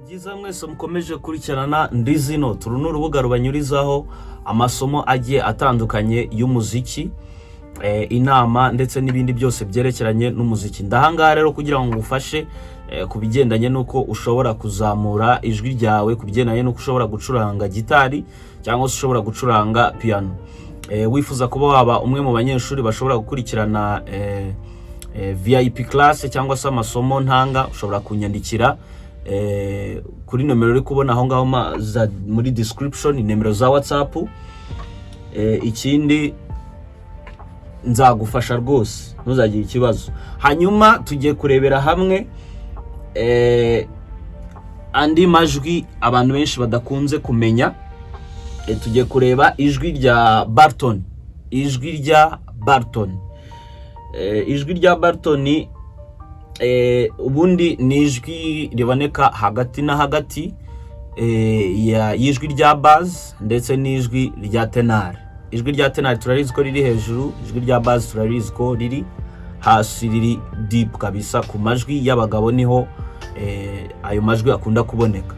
Byiza mwese mukomeje gukurikirana Ndizino. Turu ni urubuga rubanyurizaho amasomo agiye atandukanye y'umuziki, inama ndetse n'ibindi byose byerekeranye n'umuziki. Ndahangaha rero kugira ngo ngufashe ku bigendanye n'uko ushobora kuzamura ijwi ryawe, ku bigendanye n'uko ushobora gucuranga gitari cyangwa se ushobora gucuranga piano. Wifuza kuba waba umwe mu banyeshuri bashobora gukurikirana VIP class cyangwa se amasomo ntanga, ushobora kunyandikira kuri nomero uri kubona aho ngaho muri description, nimero za WhatsApp. Ikindi nzagufasha rwose, ntuzagire ikibazo. Hanyuma tugiye kurebera hamwe andi majwi abantu benshi badakunze kumenya. Tugiye kureba ijwi rya baritone. Ijwi rya baritone, ijwi rya baritone ubundi ni ijwi riboneka hagati na hagati y'ijwi rya bass ndetse n'ijwi rya tenor. Ijwi rya tenor turarizi ko riri hejuru, ijwi rya bass turarizi ko riri hasi, riri deep kabisa. Ku majwi y'abagabo niho ayo majwi akunda kuboneka.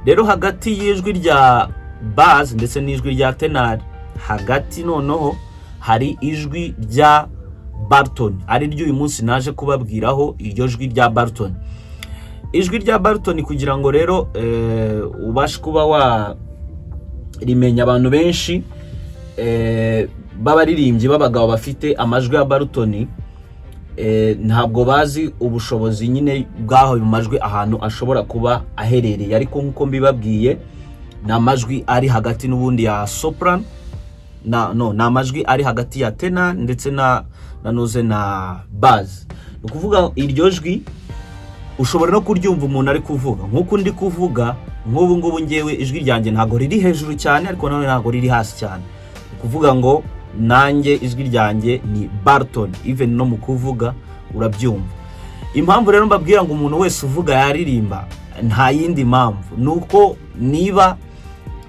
Rero hagati y'ijwi rya bass ndetse n'ijwi rya tenor hagati noneho hari ijwi rya baritone, ari ryo uyu munsi naje kubabwiraho, iryo jwi rya baritone. Ijwi rya baritone, kugira ngo rero ubashe kuba warimenya, abantu benshi b'abaririmbyi b'abagabo bafite amajwi ya baritone ntabwo bazi ubushobozi nyine bw'aho ayo majwi ahantu ashobora kuba aherereye. Ariko nk'uko mbibabwiye, ni amajwi ari hagati n'ubundi ya soprano na no, ni amajwi ari hagati ya tenor ndetse na nuze na bass. Ni ukuvuga iryo jwi ushobora no kuryumva umuntu ari kuvuga nk'uko undi kuvuga nk'ubu ngubu. Ngewe ijwi ryanjye ntabwo riri hejuru cyane, ariko nanone ntabwo riri hasi cyane. Ni ukuvuga ngo nanjye ijwi ryanjye ni baritone, even no mu kuvuga urabyumva. Impamvu rero mbabwira ngo umuntu wese uvuga yaririmba, nta yindi mpamvu, ni uko niba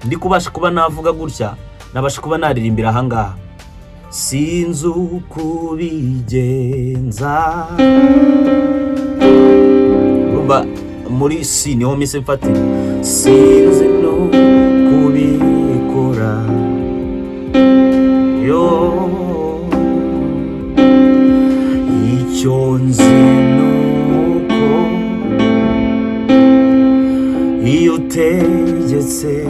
ndi kubasha kuba navuga gutya, nabasha kuba naririmbira ahangaha. Sinzi uko ubigenza. Urumva muri C niho mise mfatira. Sinzi no kubikora yo, icyo nzi nuko iyo utegetse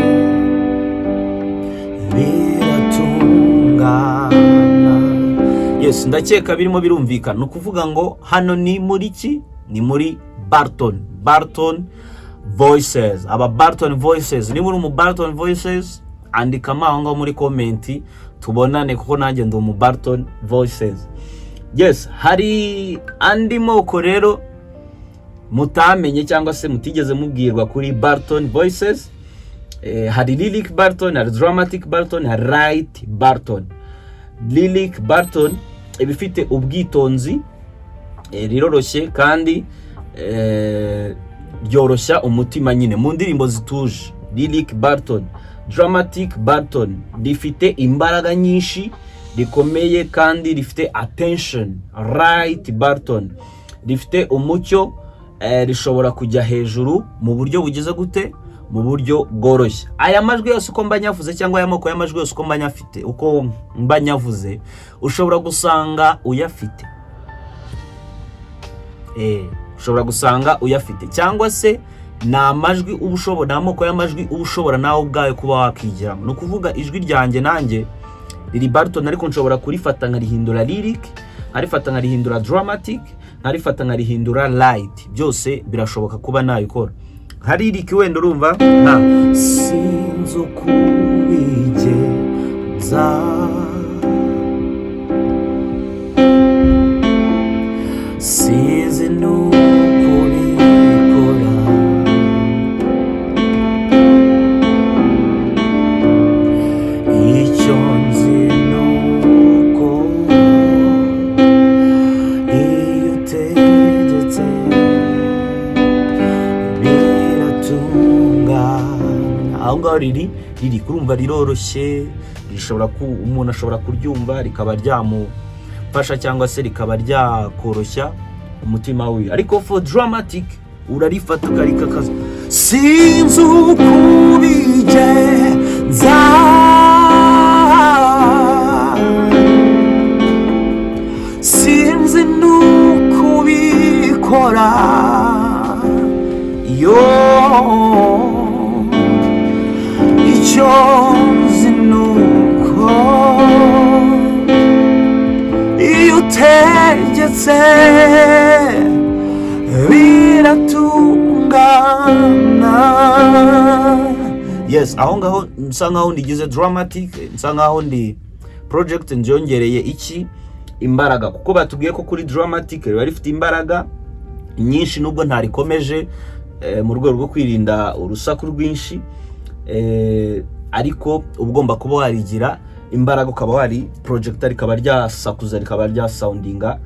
biratungana. Yes, ndakeka birimo birumvikana. Ni ukuvuga ngo hano ni muri ki? Ni muri baritone, baritone voices. Aba baritone voices, niba uri umu baritone voices, andikamo aho ngaho muri comment tubonane, kuko nanjye ndi umu baritone voices. Yes, hari andi moko rero mutamenye cyangwa se mutigeze mubwirwa kuri baritone voices. Hari lyric baritone, hari dramatic baritone, hari light baritone. Lyric baritone iba ifite ubwitonzi, riroroshye kandi ryoroshya umutima nyine mu ndirimbo zituje, lyric baritone. Dramatic baritone rifite imbaraga nyinshi, rikomeye kandi rifite attention. Light baritone rifite umucyo, rishobora kujya hejuru mu buryo bugize gute? Mu buryo bworoshye. Aya majwi yose uko mba nyavuze, cyangwa aya moko y'amajwi yose uko mba nyafite, uko mba nyavuze, ushobora gusanga uyafite. Ushobora gusanga uyafite, cyangwa se ni amajwi uba ushobora, ni amoko y'amajwi uba ushobora nawe ubwawe kuba wakigiramo. Ni ukuvuga ijwi ryanjye nanjye riri baritone, ariko nshobora kurifata nkarihindura lyric, nkarifata nkarihindura dramatic, nkarifata nkarihindura light. Byose birashoboka kuba nabikora. Nka lyric wenda urumva nka sinzi uko ubigenza, sinzi n'uko ubikora, icyo nzi nuko iyo utegetse biratungana. Aho ngaho riri kurumva riroroshye, rishobora ku umuntu ashobora kuryumva rikaba ryamufasha cyangwa se rikaba ryakoroshya umutima wiwe. Ariko for dramatic Urarifata ukarikakaza. Sinzi uko ubigenza, sinzi n'uko ubikora yo. Icyo nzi ni uko iyo utegetse biratungana. Yes, aho ngaho nsa nkaho ndigize dramatic, nsa nkaho ndi project nbyongereye iki? Imbaraga, kuko batubwiye ko kuri dramatic riba rifite imbaraga nyinshi, nubwo ntarikomeje mu rwego rwo kwirinda urusaku rwinshi, ariko uba ugomba kuba warigira imbaraga, ukaba wari projector, rikaba ryasakuza, rikaba ryasoundinga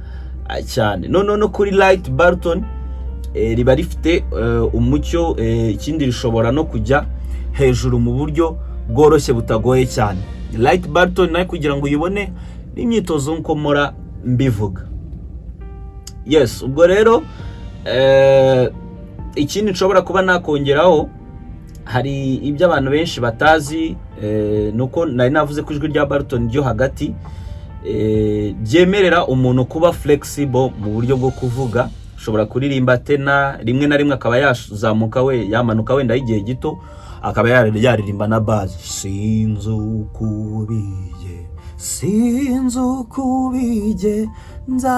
cyane. Noneho no kuri light baritone riba rifite umucyo, ikindi rishobora no kujya hejuru mu buryo bworoshye butagoye cyane. Light baritone nayo kugira ngo uyibone ni imyitozo, nk'uko mpora mbivuga. Yes, ubwo rero ikindi nshobora kuba nakongeraho, hari ibyo abantu benshi batazi, ni uko nari navuze ko ijwi rya baritone ryo hagati ryemerera umuntu kuba flexible mu buryo bwo kuvuga. Ushobora kuririmba tenor, rimwe na rimwe akaba yazamuka, we yamanuka wenda y'igihe gito, akaba yaririmba na bass. Sinzi uko ubiye, sinzi uko ubigenza,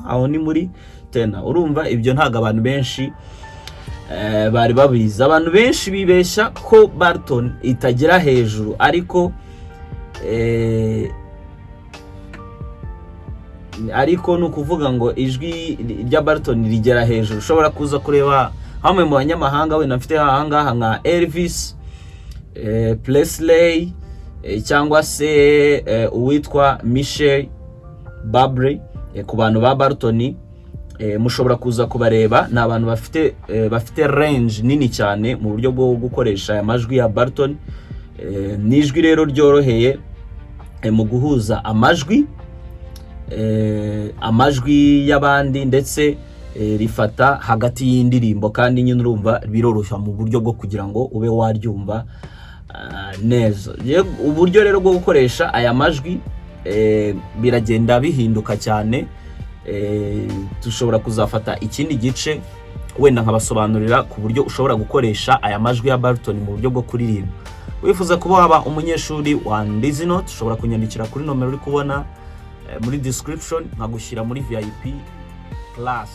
aho ni muri tenor. Urumva ibyo ntabwo abantu benshi bari babizi. Abantu benshi bibeshya ko baritone itagera hejuru, ariko ni ukuvuga ngo ijwi rya baritone rigera hejuru. Ushobora kuza kureba hamwe mu banyamahanga, wenda mfite ahangaha nka Elvis Presley, cyangwa se uwitwa Michel Bublé. Ku bantu ba baritone mushobora kuza kubareba, ni abantu bafite range nini cyane mu buryo bwo gukoresha aya majwi ya baritone. Ni ijwi rero ryoroheye mu guhuza amajwi y'abandi, ndetse rifata hagati y'indirimbo, kandi nyine urumva biroroshya mu buryo bwo kugira ngo ube waryumva neza. Uburyo rero bwo gukoresha aya majwi biragenda bihinduka cyane. Dushobora kuzafata ikindi gice wenda nkabasobanurira ku buryo ushobora gukoresha aya majwi ya baritone mu buryo bwo kuririmba. Wifuza kuba waba umunyeshuri wa Ndizinoti, ushobora kunyandikira kuri nomero uri kubona muri description, nkagushyira muri VIP class.